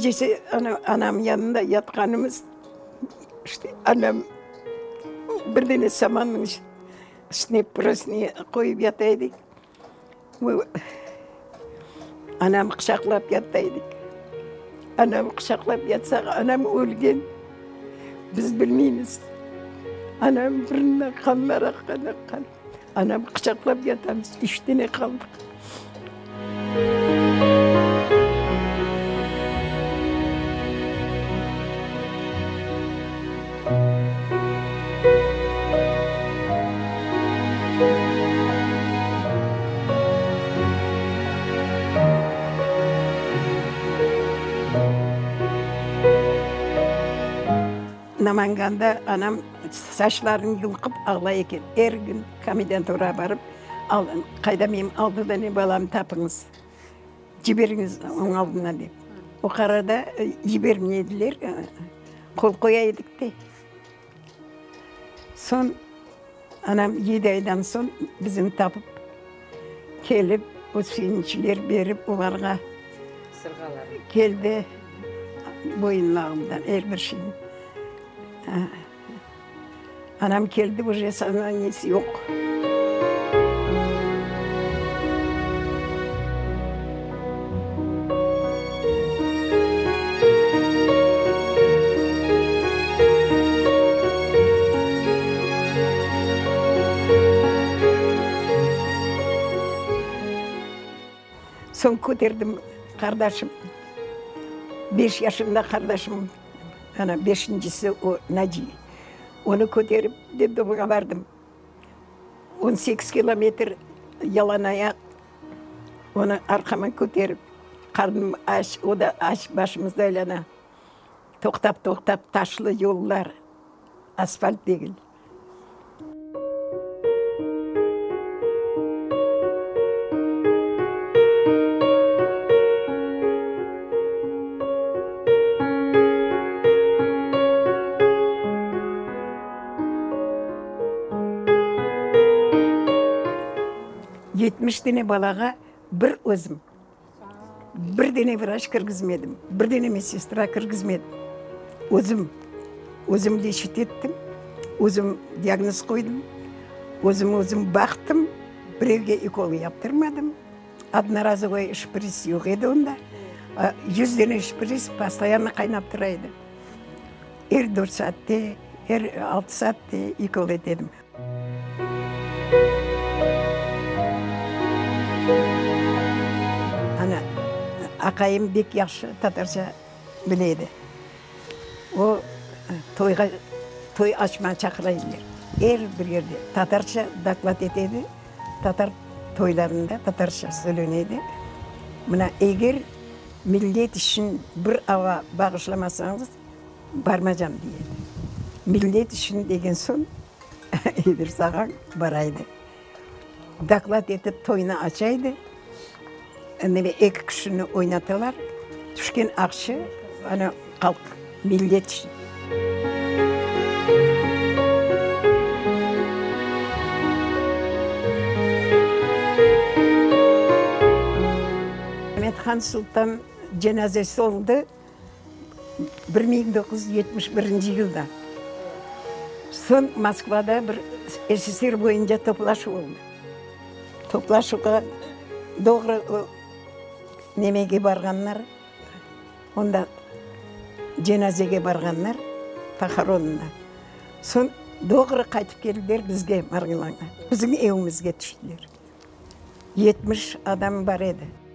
Gecesi anam yanında yatqanımız, işte anam bir dene samannıñ üstüne prosınya qoyıp yata edik. Anamı quçaqlap yata edik. Anamı quçaqlap yatsaq, anam ölgen, biz bilmeymiz. Anam burnundan qanlar aqqan, aqqan. Anamı quçaqlap yatamız, üç dene qaldıq. Namanganda anam saçlarını yulqıp ağlay eken. Er kün komendanturağa barıp, Qayda menim altı dane balamnı tapıñız, ciberiñiz onıñ aldına dep. O qararda cibermey ediler, qol qoya edik de. Soñ anam yedi aydan soñ bizni tapıp kelip, o sevinçler berip olarğa keldi boyunlağımdan er bir şeyni. Anam keldi, uje soznaniyesi yoq. Soñ köterdim qardaşım, beş yaşında qardaşım, ana beşincisi o Naci. Onı köterip detdomğa bardım. On sekiz kilometr yalanayaq onı arqama köterip, qarnım aç, o da aç, başımız da aylana. Toqtap-toqtap taşlı yollar, asfalt degil. 70 dene balağa bir özüm, bir dene vraç kirgizmedim, bir dene medsestra kirgizmedim. Özüm, özüm leçit ettim, özüm diagnoz qoydım, özüm özüm baqtım, birevge ukol yaptırmadım. Odnorazovoy şprits yoq edi onda. 100 dene şprits postoyanno qaynap tura edi. Er dört saatte, er altı saatte ukol ete edim. Ana, aqayım bek yahşı tatarca bile edi. O, toyğa, toy açmağa çaqıra ediler. Er bir yerde tatarca doklad ete edi, tatar toylarında tatarca söylene edi. Mına, eger millet içün bir ava bağışlamasañız, Barmacam, dey edi. Millet içün degen soñ, Edris ağañ bara edi. Doklad etip toynı aça edi. Neme, eki kişini oynatalar. Tüşken aqça, ana, halq, millet içün. Amet-Han Sultan cenazesi oldı. 1971 yılda. Soñ Moskvada bir SSR boyunca toplaşuv oldı. Toplaşuvğa doğru o nemege barğanlar, onda cenazege barğanlar, pohoronına. Soñ doğru qaytıp keldiler bizge, Margilanğa, bizim evimizge tüştiler. 70 adam bar edi.